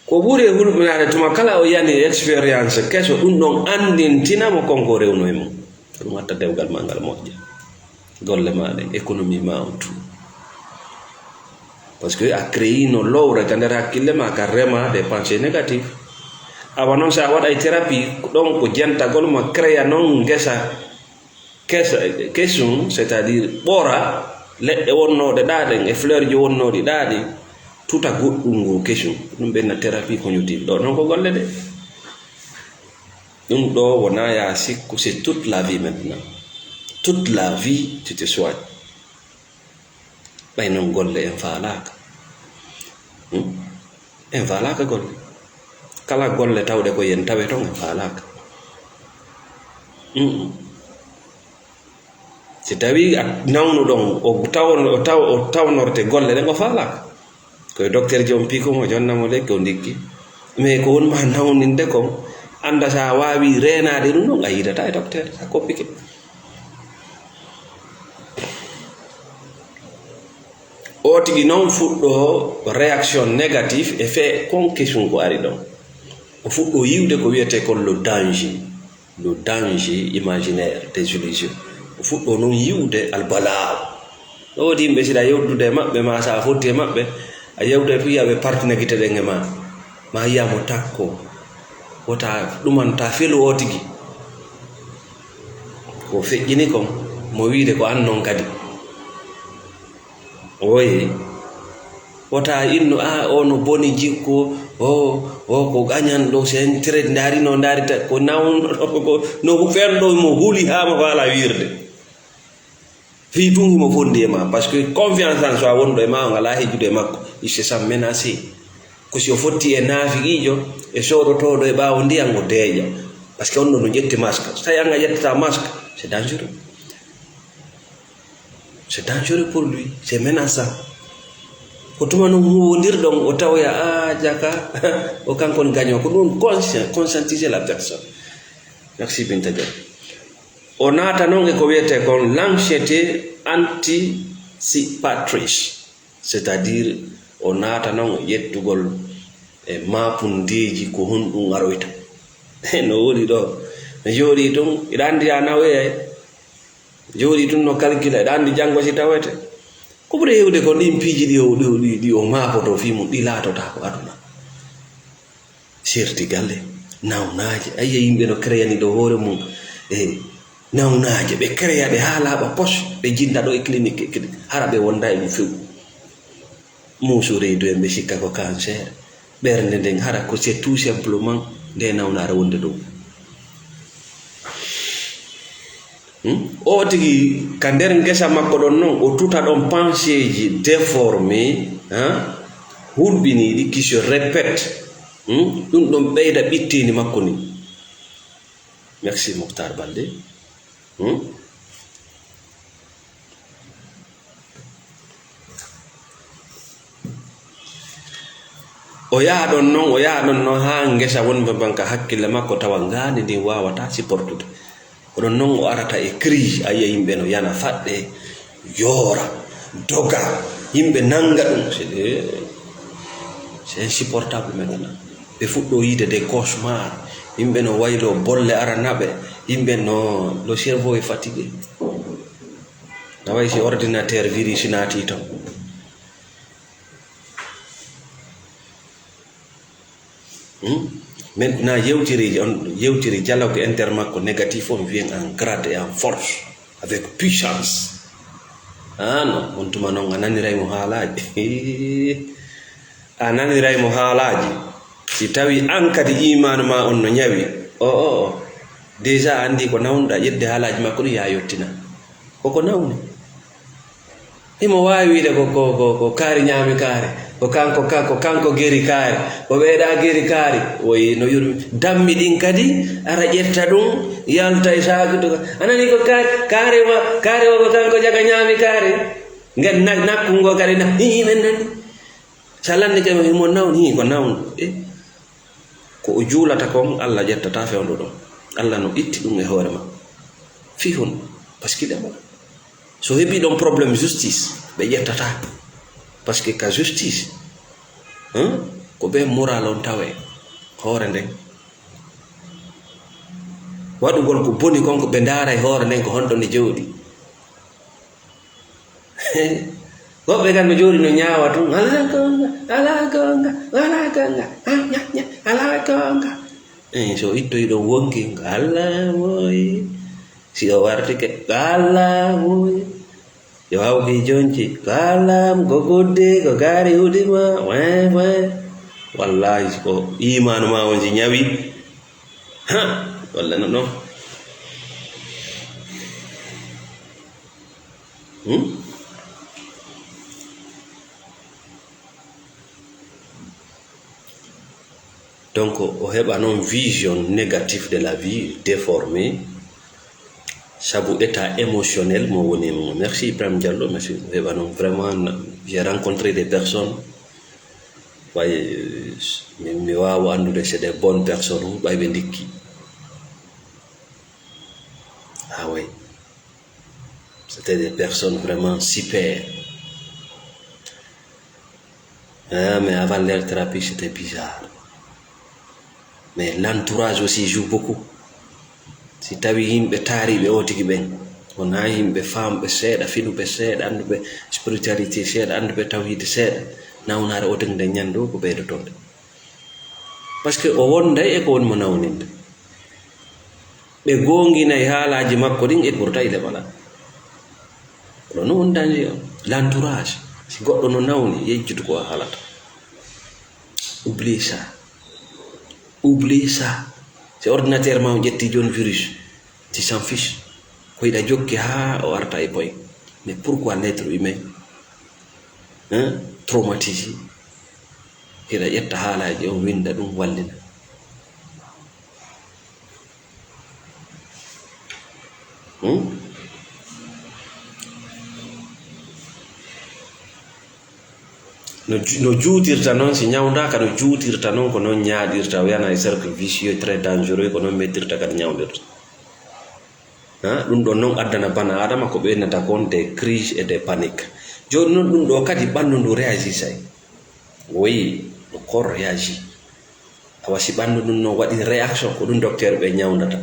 Ko ɓuri e hulɓinaade tuma kala o yani expérience keso, ɗum ɗon anndintina mo kon ko rewno e mum. Ko ɗum watta dewgal ma ngal moƴƴa. Golle ma ɗen, économie ma on tout. Parce que a créé no lowre ka nder hakkille ma, ka rema des pensées négatives. Awa noon, so a waɗay thérapie, ɗon ko jentagol ma créa noon ngesa kesa, kesum, c'est-à-dire ɓora leɗɗe wonnooɗe ɗaa ɗen e fleur ji wonnooɗi ɗaa ɗin, tuta goɗɗum ngu kesum. Ɗum ɓenna thérapie cognitive. Ɗo noon ko golle de. Ɗum ɗo wona ya sikku, c'est toute la vie maintenant. Toute la vie, tu te soignes. Ɓay noon golle en faalaaka. Hmm? En faalaaka golle. Kala golle tawɗe ko yen tawe toon, en faalaaka. Hmm. Si tawii a nawnuɗon, o taw-, o taw-, o tawnorte golle ɗen, o faalaaka. Ko e docteur ji on piiko mo, jonna mo lekki, o ndikki. Mais ko woni ma nawninde kon, annda sa waawi reenaade ɗum ɗon, a yiidata e docteur, sa koppike. O tigi noon fuɗɗo réaction négative e fait kon kesum ko ari ɗon. O fuɗɗo yiwde ko wiyetee kon le danger, le danger imaginaire des illusions. O fuɗɗo noon yiwde albalaa. No woodi yimɓe, siɗa yewtude e maɓɓe, ma sa fotti e maɓɓe, a yewta e piya ɓe partina gite ɗen e ma, ma yiya mo takko. Wota ɗuman ta felu o tigi. Ko feƴƴini kon, mo wiide ko an non kadi. Oye. Wota innu, a, o no boni jikku, o, o ko gañanɗo, c'est un traître, ndaari no ndaarita, ko nawn-, ko no fenɗo mo huli haa mo faala wiirde. Fii tun himo fondi e ma, parce que confiance en soi wonɗo e ma on alaa hejjude e makko, il se sent menacé. Ko si o fotti e naafiqiijo, e sooɗotooɗo e ɓaawo ndiyan, o deeƴa. Parce que on ɗon no ƴetti masque. So tawi an a ƴettataa masque, c'est dangereux. C'est dangereux pour lui, c'est menaçant. Ko tuma non huwondirɗon, o tawoya, a, jaka, o kanko woni gagnant. Ko ɗum conscien-, conscientiser la personne. Merci, Binta Dia. O naata noon e ko wiyetee kon l'anxiété anticipatrice, c'est-à-dire o naata noon e ƴettugol e maapundeeji ko honɗum aroyta. No woni ɗo, no jooɗii tun, iɗa anndi a nawoyay, jooɗii tun no calcula, iɗa anndi janngo si tawete. Ko ɓuri heewde ko ɗin piiji ɗi o, ɗi o, ɗi, ɗi o maapoto fii mum, ɗi laatotaako aduna. Serti galle, nawnaaje. Ayiya yimɓe no créani ɗo hoore mum, e nawnaaje. Ɓe créa ɗe haa laaɓa pos, ɓe jinda ɗo e clinique, e clinique. Hara ɓe wonda e mum few. Muusu reedu en, ɓe sikka ko cancer. Ɓernde nden hara ko c'est tout simplement nde nawnaare wonde ɗum. Hmm? O tigi ka nder ngesa makko ɗon non, o tuta ɗon penseeji déformé, hein? Hulɓiniiɗi qui se répète. Hmm? Ɗum ɗon ɓeyda ɓitteeni makko ni. Merci, Moctar Balde. Hmm? O yaha ɗon non, o yaha ɗon non haa ngesa wonɓe ban ka hakkille makko, tawa ngaandi ndin waawataa supportude. Ko ɗon non o arata e crise, a yiya yimɓe no yana faɗɗe, yoora, doga, yimɓe nanga ɗum. C'est des, c'est insupportable maintenant. Ɓe fuɗɗo yiide des cauchemars, yimɓe no waylo bolle arana ɓe, yimɓe no, le cerveau est fatigué. Na wayi si ordinateur virus naati ton. Hmm? Maintenant, yewtiri on, yewtiri dialogue inter makko négatif on, wiyen en grade et en force, avec puissance. Ah non, on tuma non, a naniray mo haalaaji. A naniray mo haalaaji. Si tawi an kadi iimaanu ma on no ñawi, o, o, o. Déjà anndi ko nawnuɗa ƴettude haalaaji makko ɗi, ya yottina. Ko nawni. Himo waawi wiide ko, ko, ko, ko kaari ñaami kaari. Ko kanko, kanko, kanko geri kaari. Ko ɓeeɗa geri kaari. Woyi no yurmi. Dammi ɗin kadi, ara ƴetta ɗum, yalta e saakutuka. A nani ko kaari, kaari wa, kaari wa ko kanko jaga ñaami kaari. Ngen nak-, nakkungo kadi na, hii, men nani. Sa lanni kadi himo nawni, hii, ko nawni. Eh? Ko o juulata kon, Allah ƴettata fewndo ɗon. Allah no itti ɗum e hoore ma. Fii honɗum? Parce que ɗema. So heɓi ɗon problème justice, ɓe ƴettata. Parce que ka justice, hein, ko ɓe moral on tawe hoore nden. Waɗugol ko boni kon, ko ɓe ndaara e hoore nden ko honto nde jooɗi. Woɓɓe kan no jooɗi no ñaawa tun, "Alaa goonga, alaa goonga, alaa goonga, ah, ña, ña, alaa goonga." Eh, so ittoyi ɗon wonki, "Alaa woy." Si o wartike, "Alaa woy." Yo hawki jonci, "Kalam, ko guddi, ko kaari huɗi ma, we, we." Wallahi, ko imaanu ma on si ñawi. Ha, walla no, no. Hmm? Donc, o heɓa noon vision négatif de la vie, déformé, sabu état émotionnel mo woni mo. Merci Ibrahim Diallo, merci. O heɓa noon vraiment, na-, j'ai rencontré des personnes, ɓay, mi, mi waawa anndude c'est des bonnes personnes, ɓay ɓe ndikki. Ah oui. C'était des personnes vraiment super. Ah, mais avant leur thérapie, c'était bizarre. Mais l'entourage aussi joue beaucoup. Si tawi yimɓe taariiɓe o tigi ɓen, wonaa yimɓe faamɓe seeɗa, filuɓe seeɗa, annduɓe spiritualité seeɗa, annduɓe tawhiid seeɗa, nawnaare o tigi nden ñande o ko ɓeydotonde. Parce que o wonday e ko woni mo nawninde. Ɓe goonginay haalaaji makko ɗin e ɓurta e leɓala. Kono non woni danger o. L'entourage. Si goɗɗo no nawni, yejjutu ko a haalata. Oublie ça. Oublie ça. Si ordinateur ma o ƴetti jooni virus, tu s'en fiches. Ko hiɗa jokki haa o arta e boy. Mais pourquoi l'être humain, hein, traumatisé? Hiɗa ƴetta haalaaji on, winda ɗum, wallina. Hmm? No ju-, no juutirta noon, si ñawndaaka no juutirta noon, ko noon ñaaɗirta, o yana e cercle vicieux très dangereux, ko noon mettirta kadi ñawndirta. Ha? Ɗum ɗon noon addana bana Adama ko ɓe innata kon des crises et des paniques. Jooni noon ɗum ɗo kadi ɓanndu ndu réagissay. Oui, le corps réagit. Awa si ɓanndu ndun no waɗi réaction, ko ɗum docteur ɓe ñawndata.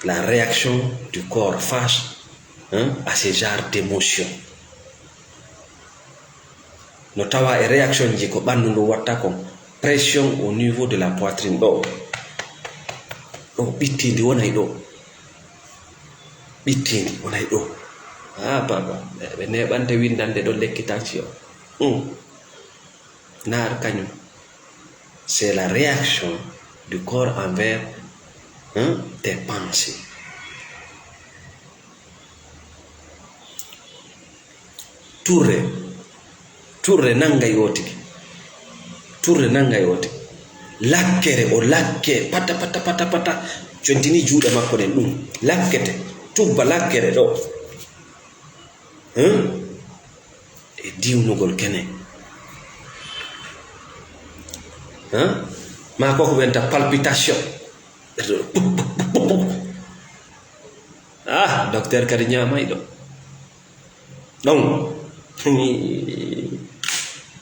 La réaction du corps face, hein, à ces genres d'émotions. No tawa e réaction ji ko ɓanndu ndu watta kon, pression au niveau de la poitrine ɗo. Ɗo ɓittindi wonay ɗo. Ɓittindi wonay ɗo. Ah, baba, ɓe neɓante windande ɗo lekki tension. Hmm. Naar kañum, c'est la réaction du corps envers, hein, tes pensées. Turre, turre nangay o tigi. Turre nangay o tigi. Lakkere, o lakke, pata, pata, pata, pata. Contini juuɗe makko ɗen ɗum. Lakkete, tubba lakkere ɗo. Hein? E diwnugol kene. Hein? Ma koko ɓenta palpitation. Ah, docteur kadi ñaamay ɗo. Ɗon.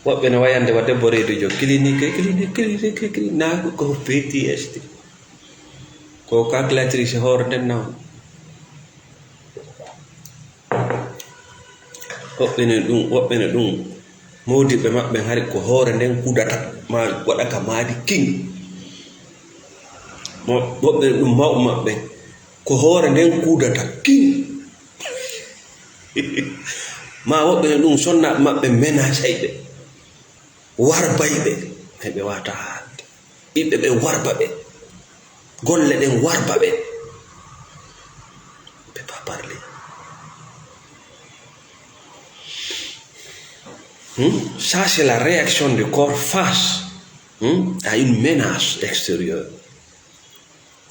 Woɓɓe no wayande wa debbo reedujo. Clinique, clinique, clinique, clinique. Naa ko P T S D. Ko calculatrice hoore nden naw. Woɓɓe no ɗum, woɓɓe no ɗum. Moodiɓɓe maɓɓe hari ko hoore nden kudata, ma waɗa ka maadi king. Mo-, woɓɓe no ɗum mawɓe maɓɓe ko hoore nden kudata king. Ma woɓɓe no ɗum sonnaaɓe maɓɓe menasay ɓe, warbay ɓe, hay ɓe wata haalde. Ɓiɓɓe ɓe warba ɓe. Golle ɗen warba ɓe. Ɓe ba-, parler. Hmm? Ça, c'est la réaction du corps face, hmm, à une menace extérieure,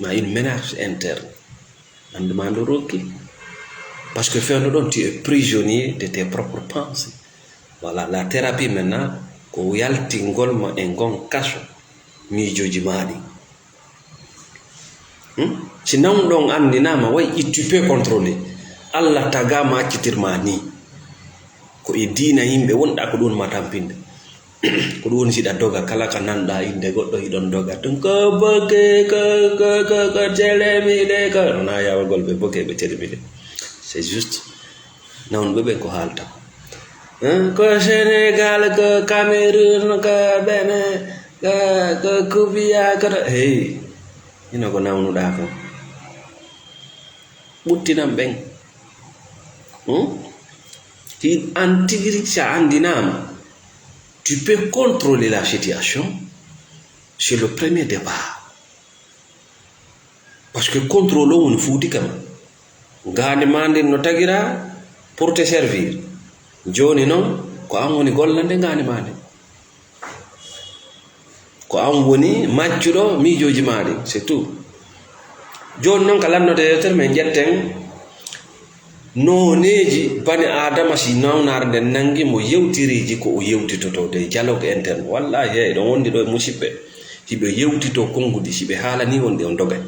mais à une menace interne. Ɓanndu maa ndu rokki. Parce que fewndo ɗon, tu es prisonnier de tes propres pensées. Voilà, la thérapie maintenant, ko yaltingol mo e ngon kaso miijooji maa ɗin. Hmm? Si nawɗo on anndinaama, way, tu peux contrôler. Allah tagaama accitirma nii. Ko e diina yimɓe wonɗa, ko ɗum ma tampinde. Ko ɗum woni siɗa doga, kala ka nanɗa innde goɗɗo, hiɗon doga. Ɗum ko boke, ko, ko, ko, ko telemiɗe, ko. Non, a yawagol ɓe boke, ɓe telemiɗe. C'est juste. Nawnuɓe ɓen ko haalta. Hein, ko Sénégal, ko Cameroun, ko Bénin, ko, ko Kubiya, ko to, hey, hino ko nawnuɗaa kon. Ɓuttinan ɓen. Hmm? Ti an tigi rigi, si a anndinaama, tu peux contrôler la situation, c'est le premier départ. Parce que contrôle on woni fuuti kama. Ngaandi maa ndin no tagiraa pour te servir. Jooni non, ko an woni gollande ngaandi maa ndin. Ko an woni maccuɗo miijooji maa ɗin, c'est tout. Jooni non, ka lannoto yeewtere, men ƴetten nooneeji bani Aadama, si nawnaare nden nanngi mo, yewtereeji ko o yewtitotoo, des dialogues internes. Wallaahi, hey, ɗon wondi ɗo e musiɓɓe, hiɓe yewtitoo konguɗi, si ɓe haalanii on ɗi, on dogay.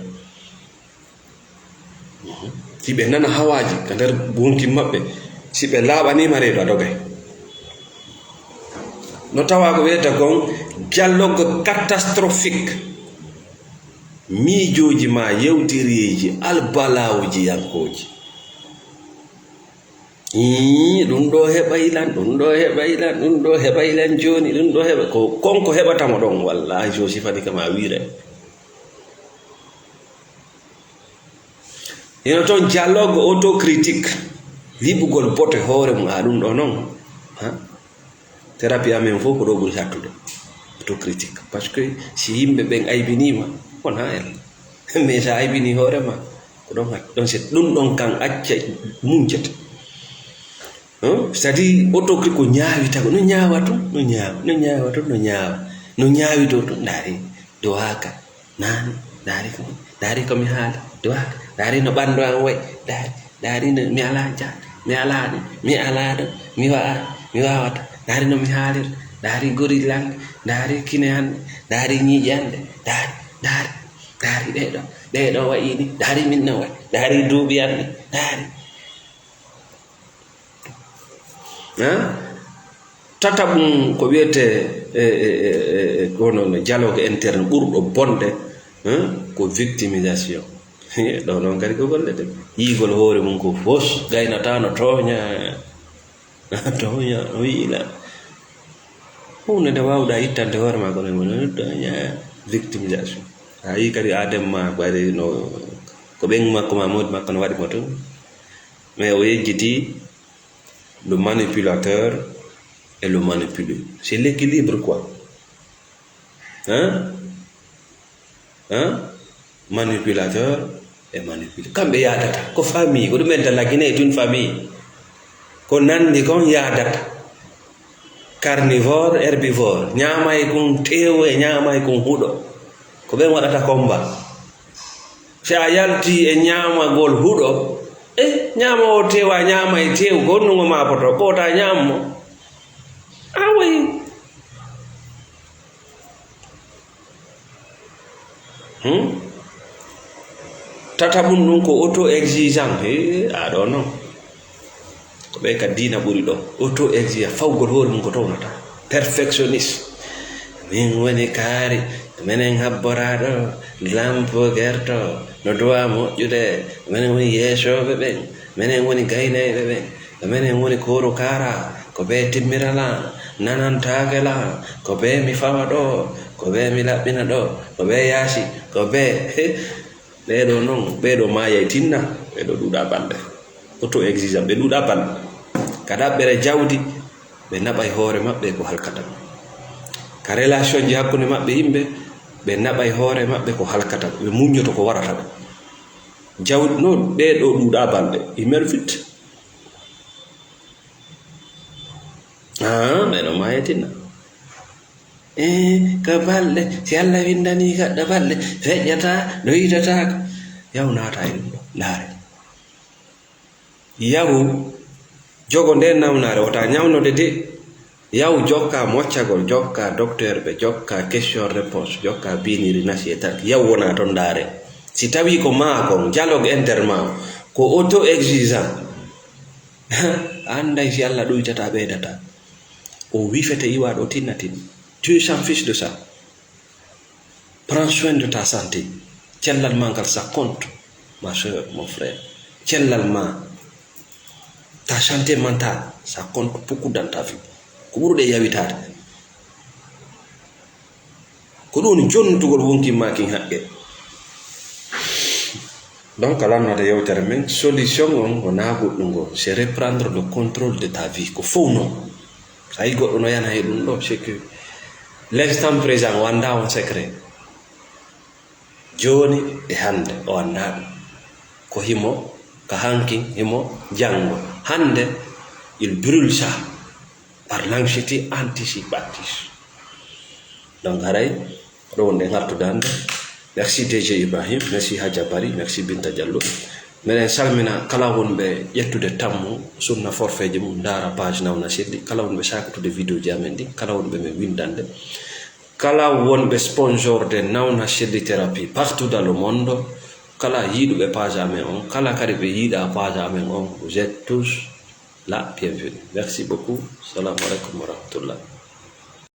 Si ɓe nana hawaaji ka nder gonki maɓɓe, si ɓe laaɓaniima reedu, a dogay. No tawa ko wiyata kon dialogue catastrophique. Miijooji maa yewtereeji albalawjiyankooji. Ii, ɗum ɗo heɓay lan, ɗum ɗo heɓay lan, ɗum ɗo heɓay lan jooni, ɗum ɗo heɓa, ko, kon ko heɓata mo ɗon, wallaahi, so sifani kam a wiire. Hino ton dialogue autocritique, liɓugol bote hoore mum, a ɗum ɗo non. Ha? Thérapie amen fof ko ɗo ɓuri hattude. Autocritique. Parce que si yimɓe ɓen aybiniima, wonaa en. Mais sa aybini hoore ma, ko ɗon hat-, ɗon se-, ɗum ɗon kan acca muñcata. Hein? C'est-à-dire, autocritique ko ñaawitagol, no ñaawa tun, no ñaawa, no ñaawa tun, no ñaawa. No ñaawi to tun, ndaari, duwaaka. Naane, ndaari ko, ndaari ko mi haali, duwaaka, ndaari no ɓanndu am wayi, ndaari, ndaari no mi alaa jam, mi alaa ɗum, mi alaa ɗum, mi wa'a, mi waawata, ndaari no mi haalira, ndaari gorillal ngal, ndaari kine an nde, ndaari ñiiƴe an ɗe, ndaari, ndaari, ndaari ɗee ɗoo, ɗee ɗoo wayi ni, ndaari min no wayi, ndaari duuɓi an ɗi, ndaari. Hein? Tataɓum ko wiyetee, e, e, e, e, e, ko non dialogue interne ɓurɗo bonde, hein? Ko victimisation. Ɗo non kadi ko golle de. Yiigol hoore mum ko fos, gaynataa no tooña, tooña, o yiila. Huunde nde waawɗaa ittande hoore maa ko non woni tooña, victimisation. A yii kadi Adem ma ko ari no, ko ɓen makko ma moodi makko no waɗi mo tun. Mais o yejjiti le manipulateur et le manipulé. C'est l'équilibre, quoi. Hein? Hein? Manipulateur et manipulé. Kamɓe yaadata. Ko famille. Ko ɗumen tan, la Guinée est une famille. Ko nanndi kon yaadata. Carnivore, herbivore. Ñaamay kon teewu e ñaamay kon huɗo. Ko ɓen waɗata combat. Si a yaltii e ñaamagol huɗo, e ñaamoowo teewu, a ñaama e teewu, ko honɗun o maapoto, ko wota ñaam mo. A wayi. Hmm? Tataɓun ɗun ko auto-exigeant. He, a ɗo non. Ko ɓe ka diina ɓuri ɗo. Auto-exigence, fawgol hoore mum ko townata. Perfectionniste. Min woni kaari, minen habboraa ɗo, lampo gerto, no duwaa moƴƴude, minen woni yeesooɓe ɓen, minen woni gaynayɓe ɓen, minen woni kooru kaara, ko ɓe timmirala, nanantaake la, ko ɓe mi fawa ɗo, ko ɓe mi laɓɓina ɗo, ko ɓe yaasi, ko ɓe, ɓee ɗoo non, ɓee ɗoo maayay tinna, ɓee ɗoo ɗuuɗaa balɗe. Auto-exigeant, ɓe ɗuuɗaa balɗe. Ka ɗaɓɓere jawdi, ɓe naɓay hoore maɓɓe ko halkata ɓe. Ka relationji hakkunde maɓɓe yimɓe, ɓe naɓay hoore maɓɓe ko halkata ɓe. Ɓe muññoto ko warata ɓe. Jawdi noon, ɗee ɗoo ɗuuɗaa balɗe, i merfit. Ah, ɓe no maayatina. Eh, ka balɗe, si Allah winndanii gaɗɗa balɗe, feƴƴataa, ɗoytataako. Yaw naata e ɗum ɗo, ndaare. Yahu, jogo nde nawnaare, wota ñawnode de. Yahu jokka moccagol, jokka docteur ɓe, jokka question réponse, jokka biniri nasi e tak. Yahu wona toon ndaare. Si tawi ko maa kon, dialogue inter maa, ko auto-exigeant. A annday si Allah ɗoytata, ɓeydata. O wifete iwa ɗo tinna tin. Tu s'en fiches de ça. Prends soin de ta santé. Cellal ma ngal, ça compte, ma sœur, mon frère. Cellal ma, ta santé mentale, ça compte beaucoup dans ta vie. Ko ɓurɗe yawitaade. Ko ɗum woni jonnutugol wonkin ma kin haqqe. Donc, lannoode yewtere men, solution on wonaa goɗɗum ngol, c'est reprendre le contrôle de ta vie. Ko fof non. Hay goɗɗo no yana he ɗum ɗo, c'est que l'instant présent o anndaa on secret. Jooni e hannde o anndaa ɗum. Ko himo ka hankin, himo janngo. Hannde, il brûle ça par l'anxiété anticipatrice. Donc, haray, ko ɗo wonde ngartude hannde. Merci D J Ibrahim, merci Hadja Bari, merci Binta Diallo. Meɗen salmina kala wonɓe ƴettude tammu, sunna forfeeji mum, ndaara page Nawna Selli. Kala wonɓe saakitude vidéo ji amen ɗi, kala wonɓe men winndande. Kala wonɓe sponsor de Nawna Selli Thérapie partout dans le monde. Kala yiɗuɓe page amen on, kala kadi ɓe yiɗa page amen on, vous êtes tous la bienvenue. Merci beaucoup. Salamu alaikum wa rahmatullah.